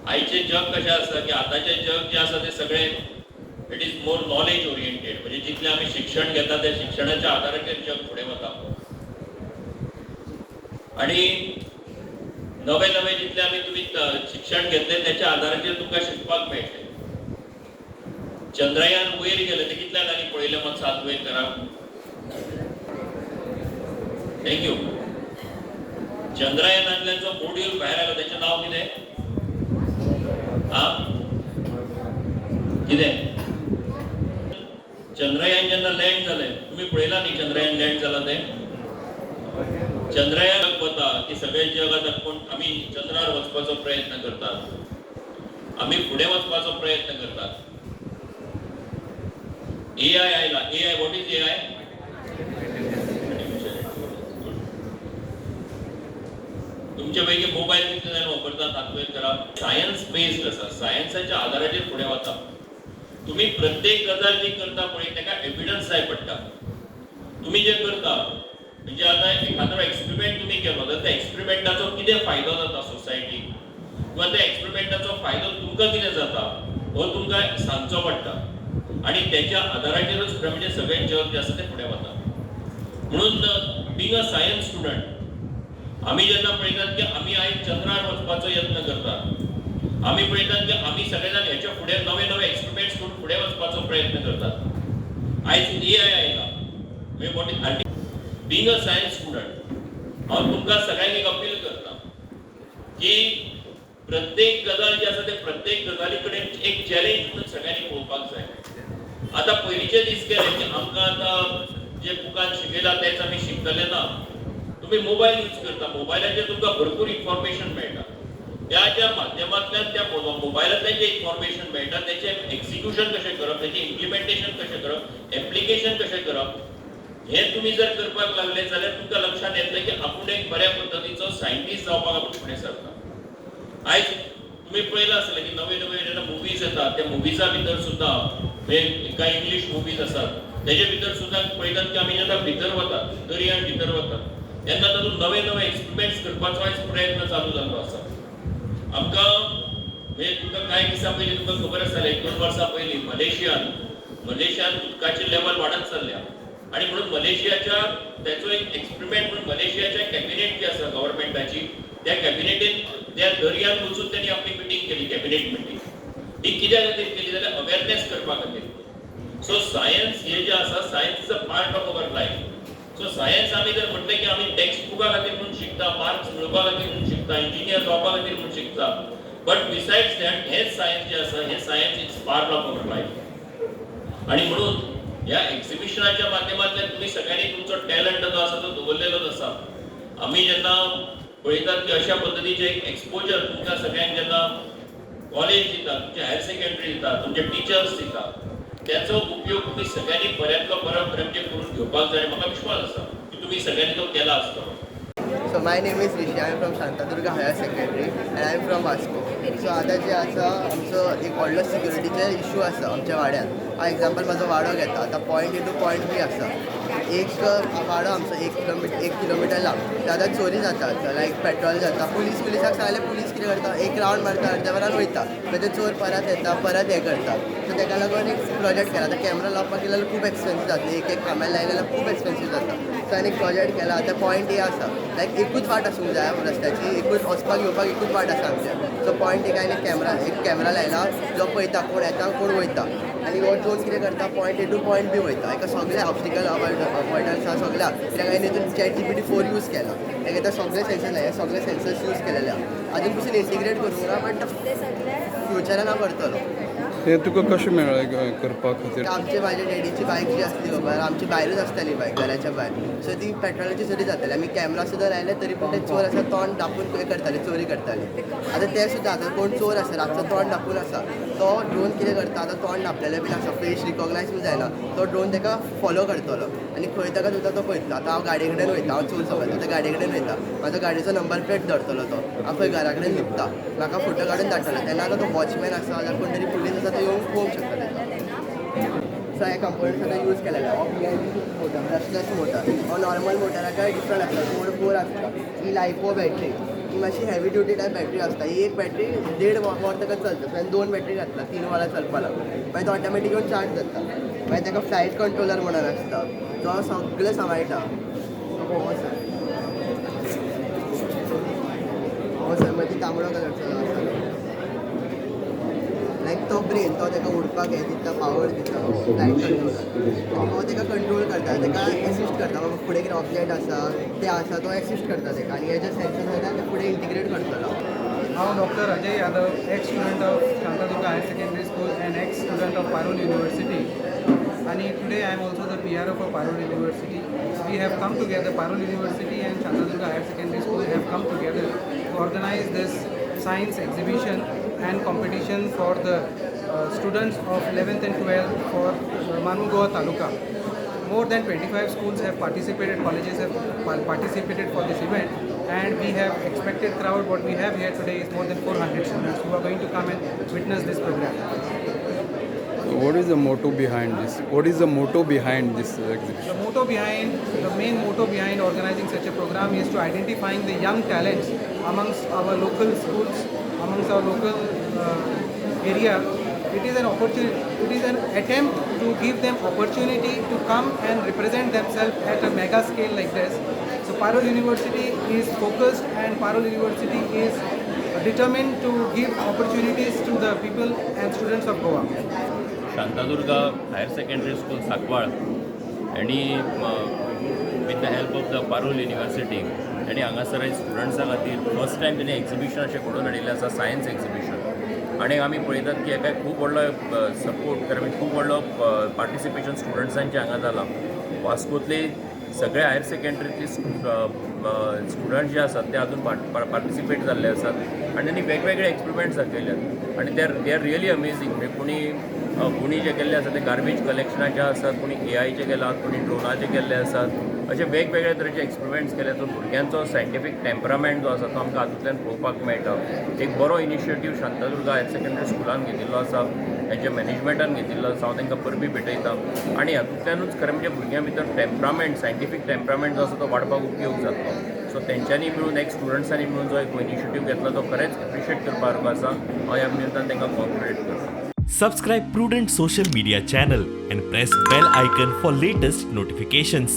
आयचें जग कशें आसा की आतांचें जग जें आसा तें सगळें it is more knowledge oriented. म्हणजे जितलें आमी शिक्षण घेता त्या शिक्षणाच्या आदाराचेर जग फुडें वता आनी नवे नवे जितले आमी तुमी शिक्षण घेतले त्याच्या आदाराचेर तुमकां शिकपाक मेळटलें. चंद्रयान वयर गेलें तें कितल्या जाणांनी पळयलें? मातसो हात वयर करा. Thank you. चंद्रयानांतल्यान जो मॉड्यूल भायर आयलो तेचें नांव कितें? आ, कितें? चंद्रयान जेन्ना लँड जालें, तुमी पळयलां न्ही चंद्रयान लँड जालां तें? चंद्रयान वता की सगळें जग आतां कोण आमी चंद्रार वचपाचो प्रयत्न करतात, आमी फुडें वचपाचो प्रयत्न करतात. एआय आयला. AI, what is AI? तुमचे पैकी मोबायल कितले जाण वापरतात? हात वयर करा. सायन्स बेस्ड आसा, सायन्साच्या आदाराचेर फुडें वता. तुम्ही प्रत्येक गजाल जी करता पळय ताका एविडन्स जाय पडटा. तुम्ही जे करता म्हणजे आतां एखादो एक्सपेरिमेंट तुमी केलो जाल्यार त्या एक्सपेरिमेंटाचो कितें फायदो जाता सोसायटीक किंवा त्या एक्सपेरिमेंटाचो फायदो तुमकां कितें जाता हो तुमकां सांगचो पडटा आनी त्याच्या आदाराचेरूच फुडें म्हणजे सगळें जग जें आसा तें फुडें वता. म्हणून बींग अ सायन्स स्टुडंट आमी जेन्ना पळयतात की आमी आयज चंद्रार वचपाचो यत्न करतात, आमी पळयतात की आमी सगळे जाण हेच्या फुडें नवे नवे एक्सपेरिमेंट्स करून फुडें वचपाचो प्रयत्न करतात. आयज एआय आयला म्हणजे what is being a science student, हांव तुमकां सगळ्यांक एक अपील करता की प्रत्येक गजाल जी आसा ते प्रत्येक गजाली कडेन एक चॅलेंज म्हणून सगळ्यांनी पळोवपाक जाय. आतां पयलींचे दीस गेले की आमकां आतां जे बुकान शिकयलां तेच आमी शिकतले ना. तुमी मोबायल यूज करता, मोबायलाचेर तुमकां भरपूर इन्फॉर्मेशन मेळटा. त्या ज्या माध्यमांतल्यान, त्या मोबायलांतल्यान जें इन्फॉर्मेशन मेळटा तेचें एक्जिक्युशन कशें करप, तेचें इम्प्लिमेंटेशन कशें करप, एप्लिकेशन कशें करप, हें तुमी जर करपाक लागले जाल्यार तुमकां लक्षांत येतलें की आपूण एक बऱ्या पद्दतीचो सायंटिस्ट जावपाक आपूण फुडें सरता. आयज तुमी पळयलां आसतलें की नवे नवे जेन्ना मुवीज येतात त्या मुवीजा भितर सुद्दां म्हणजे कांय इंग्लीश मुवीज आसात तेजे भितर सुद्दां पळयतात की आमी जेन्ना भितर वतात, दर्यान भितर वतात तेन्ना तातूंत नवे नवे एक्सपेरिमेंट्स करपाचो आयज प्रयत्न चालू जाल्लो आसा. आमकां म्हणजे तुमकां कांय दिसां पयलीं तुमकां खबर आसतलें, 1-2 वर्सां पयलीं मलेशियान उदकाची लेवल वाडत चल्ल्या आनी म्हणून मलेशियाच्या तेचो एक एक्सपेरिमेंट म्हणून मलेशियाच्या कॅबिनेट जी आसा गव्हर्मेंटाची, त्या कॅबिनेटीन त्या दर्यान वचून त्यांनी आपली मिटींग केली, कॅबिनेट मिटींग. ही कित्या खातीर केली जाल्यार अवेरनेस करपा खातीर. सो सायन्स हे जे आसा, science is a part of our life. So science आमी जर म्हटलें की आमी टेक्स्ट बुका खातीर म्हणून शिकता, मार्क्स मेळोवपा खातीर म्हणून शिकता, इंजिनियर जावपा खातीर म्हणून शिकता, बट बिसायड्स that हें सायन्स जें आसा हें science is part of our life. आनी म्हणून ह्या एक्झिबिशनाच्या माध्यमांतल्यान तुमी सगळ्यांनी तुमचो टॅलंट जो आसा तो दवरलेलोच आसा. आमी जेन्ना पळयतात की अशा पद्दतीचें एक एक्सपोजर तुमकां सगळ्यांक जेन्ना कॉलेज दिता, तुमचे हायर सेकंडरी दिता, तुमचे टिचर्स दिता, त्याचो उपयोग तुमी सगळ्यांनी बऱ्यांतलो बरो म्हणजे करून घेवपाक जाय आनी म्हाका विश्वास आसा की तुमी सगळ्यांनी तो केला आसतलो. So my name is Rishi. I am from Shantadurga Higher Secondary and I am from Vasco. So आतां जे आसा आमचो एक व्हडलो सिक्युरिटीचे इशू आसा आमच्या वाड्यार. हांव एग्जाम्पल म्हाजो वाडो घेता. आतां point A to point B आसा एक वाडो आमचो 1 किलोमिटर लांब. ते आतां चोरी जातात, लायक पेट्रोल जाता. पुलिसाक सांगल्यार पुलीस कितें करता, एक रावंड मारता, अर्द्या वरान वयता. मागीर ते चोर परत येता, परत हें करता. सो तेका लागून एक प्रोजेक्ट केला. आतां कॅमरा लावपाक गेल्यार खूब एक्सपेन्सीव जातले, एक एक खांब्यार लायले जाल्यार खूब एक्सपेन्सीव जाता. सो हांवें एक प्रोजेक्ट केला. आतां पॉयंट ए आसा, लायक एकूच वाट आसूंक जाय रस्त्याची, एकूच वचपाक येवपाक एकूच वाट आसा आमच्या. सो पॉयंट एक हांवें एक कॅमरा लायला जो पळयता कोण येता कोण वयता. आनी हो ड्रोन कितें करता, point A to point B वयता. हेका सगळे ऑब्स्टिकल अवॉयडन्स आसा सगळ्या, कित्याक हांवें हितून ChatGPT 4 use केला. तेका आतां सगळे सेन्सर्स हे सगळे सेन्सर्स यूज केलेले आहा. अजून पसून इंटिग्रेट करूंक ना, बट फ्युचरान हांव करतलो. हें तुका कशें मेळ्ळें करपा खातीर? आमचे म्हाज्या डॅडीची बायक जी आसली खबर, आमची भायरूच आसताली बायक, घराच्या भायर. सो ती पेट्रोलाची चोरी जाताली. आमी कॅमरा सुद्दां लायले तरी पूण ते चोर आसा तोंड दापून हें करताले, चोरी करताले. आतां ते सुद्दां आतां कोण चोर आसा रातचो तोंड दापून आसा, तो ड्रोन कितें करता, आतां तोंड दापलेलें बीन आसा, फेस रिकॉग्नायज बीन जायना, तो ड्रोन ताका फॉलो करतलो आनी खंय ताका दिता तो पळयतलो. आतां हांव गाडये कडेन वयता, हांव चोर समज आतां गाडये कडेन वयता, म्हाजो गाडयेचो नंबर प्लेट धरतलो तो, हांव खंय घरा कडेन लिपता, म्हाका फोटो काडून धाडटलो. तेन्ना आतां तो वॉचमॅन आसा जाल्यार कोण तरी पुलीस आसा तो येवन पळोवंक शकता ताका. सो हे कंपोनंट्स आतां यूज केलेले. हो BLDC motor, brushless motor. हो नॉर्मल मोटराक डिफरंट आसता, कोर कोर आसता. ही लायपो बॅटरी, ही ही मातशी हेवी ड्युटी टायप बॅटरी आसता. ही एक बॅटरी देड वर ताका चलता. सो हांवें दोन बॅटरी घातला 3 वरां चलपा लागून. मागीर तो ऑटोमॅटीक येवन चार्ज जाता. मागीर ताका फ्लायट कंट्रोलर म्हणून आसता, जो सगळें सांबाळटा. हो सर, हो सर, मागीर तांबडो कलरचो आसा, लायक तो ब्रेन, तो ताका उडपाक हें दिता, पावर दिता. फ्लायट कंट्रोलर आनी हो ताका कंट्रोल करता, ताका एसिस्ट करता. बाबा, फुडें कितें ऑब्जेक्ट आसा ते आसा, तो एसिस्ट करता ताका आनी हे जे सेन्सर आसा ते फुडें इंटिग्रेट करतलो. हांव doctor Ajay Yadav, ex student of Shantadurga Higher Secondary School and ex student of Parul University. आणि today I am also the PRO for Parul University. We have come together, Parul University and Shantadurga Higher Secondary School have come together to organize this science exhibition and competition for the students of 11th and 12th for Mormugao Taluka. More than 25 schools have participated, colleges have participated for this event, and we have expected crowd. What we have here today is more than 400 students who are going to come and witness this program. What is the motto behind this? What is the motto behind this exhibition? The main motto behind organizing such a program is to identifying the young talents amongst our local schools, amongst our local area. It is an opportunity, it is an attempt to give them opportunity to come and represent themselves at a mega scale like this. So Parul University is focused and Parul University is determined to give opportunities to the people and students of Goa. Shantadurga higher secondary school Sancoale आनी with the help of the Parul University आनी हांगासर स्टुडंट्सां खातीर first time तेणी exhibition अशें घडोवन हाडिल्लें आसा, science exhibition. आनी आमी पळयतात की हेका खूब व्हडलो सपोर्ट, खरें म्हणजे खूब व्हडलो पार्टिसिपेशन स्टुडंट्सांचें हांगा जालां. वास्कोतले सगळे हायर सेकंडरीतले स्टुडंट जे आसात ते हातून पार्टिसिपेट जाल्ले आसात आनी तेणी वेगवेगळे एक्सपेरिमेंट्स दाखयल्यात आनी they are really amazing. म्हणजे कोणी कोणी जे केल्ले आसा ते गार्बेज कलेक्शनाचे आसात, कोणी एआयचे केलात, कोणी ड्रोनाचे केल्ले आसात. अशे वेगवेगळे तरेचे एक्सपेरिमेंट्स केले. तो भुरग्यांचो सायंटिफीक टेम्परामेंट जो आसा तो आमकां हातूंतल्यान पळोवपाक मेळटा. एक बरो इनिशिएटीव शांतादुर्गा हायर सेकंडरी स्कुलान घेतिल्लो आसा, हेच्या मॅनेजमेंटान घेतिल्लो आसा. हांव तांकां परबीं भेटयता आनी हातूंतल्यानूच खरें म्हणजे भुरग्यां भितर टेम्परामेंट, सायंटिफीक टेम्परामेंट जो आसा तो वाडपाक उपयोग जातलो. सो तेंच्यांनी मेळून, एक स्टुडंट्सांनी मेळून जो एक इनिशिएटीव घेतला तो खरेंच एप्रिशिएट करपा सारको आसा. हांव ह्या निमतान तांकां कॉंग्रेच्युलेट करता. Subscribe Prudent Social Media channel and press bell icon for latest notifications.